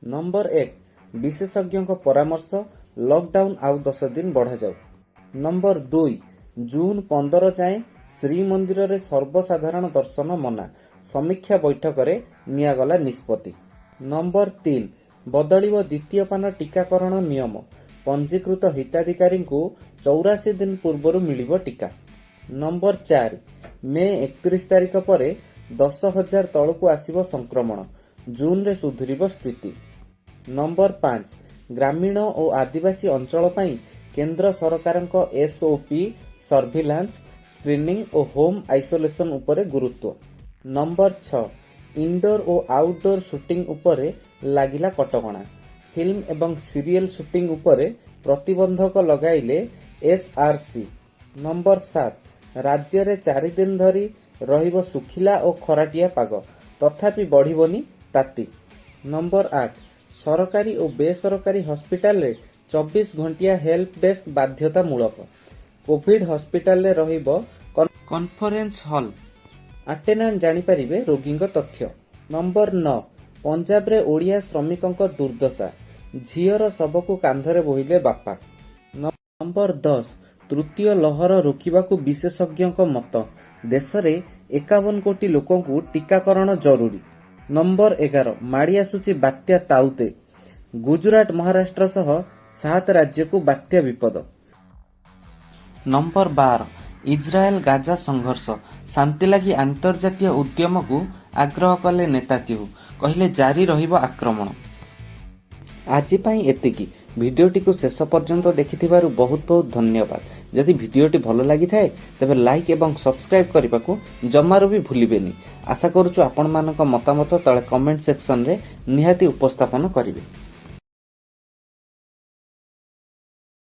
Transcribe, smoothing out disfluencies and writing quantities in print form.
Number 1, ବିଶେଷଜ୍ଞଙ୍କ ପରାମର୍ଶ, lockdown ଆଉ 10 ଦିନ ବଢ଼ାଯାଉ। ନମ୍ବର 2, ଜୁନ 15 ଯାଏଁ ଶ୍ରୀମନ୍ଦିରରେ ସର୍ବସାଧାରଣ ଦର୍ଶନ ମନା। ସମୀକ୍ଷା ବୈଠକରେ ନିଆଗଲା ନିଷ୍ପତ୍ତି। ନମ୍ବର 3, ବଦଳିବ ଦ୍ୱିତୀୟ ପାନ ଟିକାକରଣ ନିୟମ। ପଞ୍ଜୀକୃତ ହିତାଧିକାରୀଙ୍କୁ 84 ଦିନ ପୂର୍ବରୁ ମିଳିବ ଟିକା। ନମ୍ବର 4, ମେ 31 ତାରିଖ ପରେ 10,000 ତଳକୁ ଆସିବ ସଂକ୍ରମଣ। ଜୁନରେ ସୁଧୁରିବ ସ୍ଥିତି। ନମ୍ବର 5, ଗ୍ରାମୀଣ ଓ ଆଦିବାସୀ ଅଞ୍ଚଳ ପାଇଁ କେନ୍ଦ୍ର ସରକାରଙ୍କ ଏସଓପି। ସର୍ଭିଲାନ୍ସ, ସ୍କ୍ରିନିଂ ଓ ହୋମ୍ ଆଇସୋଲେସନ ଉପରେ ଗୁରୁତ୍ୱ। ନମ୍ବର 6, ଇନଡୋର ଓ ଆଉଟଡୋର ସୁଟିଂ ଉପରେ ଲାଗିଲା କଟକଣା। ଫିଲ୍ମ ଏବଂ ସିରିଏଲ ସୁଟିଂ ଉପରେ ପ୍ରତିବନ୍ଧକ ଲଗାଇଲେ ଏସଆରସି। ନମ୍ବର 7, ରାଜ୍ୟରେ 4 ଦିନ ଧରି ରହିବ ଶୁଖିଲା ଓ ଖରାଟିଆ ପାଗ, ତଥାପି ବଢ଼ିବନି ତାତି। ନମ୍ବର 8, ସରକାରୀ ଓ ବେସରକାରୀ ହସ୍ପିଟାଲରେ 24 ଘଣ୍ଟିଆ ହେଲ୍ପ ଡେସ୍କ ବାଧ୍ୟତାମୂଳକ। କୋଭିଡ ହସ୍ପିଟାଲରେ ରହିବ କନଫରେନ୍ସ ହଲ୍। ଆଟେଣ୍ଡାଣ୍ଟ ଜାଣିପାରିବେ ରୋଗୀଙ୍କ ତଥ୍ୟ। ନମ୍ବର 9, ପଞ୍ଜାବରେ ଓଡ଼ିଆ ଶ୍ରମିକଙ୍କ ଦୁର୍ଦ୍ଦଶା। ଝିଅର ଶବକୁ କାନ୍ଧରେ ବୋହିଲେ ବାପା। ନମ୍ବର 10, ତୃତୀୟ ଲହର ରୋକିବାକୁ ବିଶେଷଜ୍ଞଙ୍କ ମତ, ଦେଶରେ 51 କୋଟି ଲୋକଙ୍କୁ ଟିକାକରଣ ଜରୁରୀ। ନମ୍ବର 11, ମାଡ଼ି ଆସୁଛି ବାତ୍ୟା ତାଉତେ। ଗୁଜୁରାଟ, ମହାରାଷ୍ଟ୍ର ସହ ସାତ ରାଜ୍ୟକୁ ବାତ୍ୟା ବିପଦ। ନମ୍ବର 12, ଇସ୍ରାଏଲ ଗାଜା ସଂଘର୍ଷ। ଶାନ୍ତି ଲାଗି ଆନ୍ତର୍ଜାତୀୟ ଉଦ୍ୟମକୁ ଆଗ୍ରହ କଲେ ନେତାନ୍ୟାହୁ। କହିଲେ, ଜାରି ରହିବ ଆକ୍ରମଣ। ଆଜି ପାଇଁ ଏତିକି। ଭିଡିଓଟିକୁ ଶେଷ ପର୍ଯ୍ୟନ୍ତ ଦେଖିଥିବାରୁ ବହୁତ ବହୁତ ଧନ୍ୟବାଦ। ଯଦି ଭିଡିଓଟି ଭଲ ଲାଗିଥାଏ, ତେବେ ଲାଇକ୍ ଏବଂ ସବସ୍କ୍ରାଇବ୍ କରିବାକୁ ଜମାରୁ ବି ଭୁଲିବେନି। ଆଶା କରୁଛୁ, ଆପଣମାନଙ୍କ ମତାମତ ତଳେ କମେଣ୍ଟ ସେକ୍ସନରେ ନିହାତି ଉପସ୍ଥାପନ କରିବେ।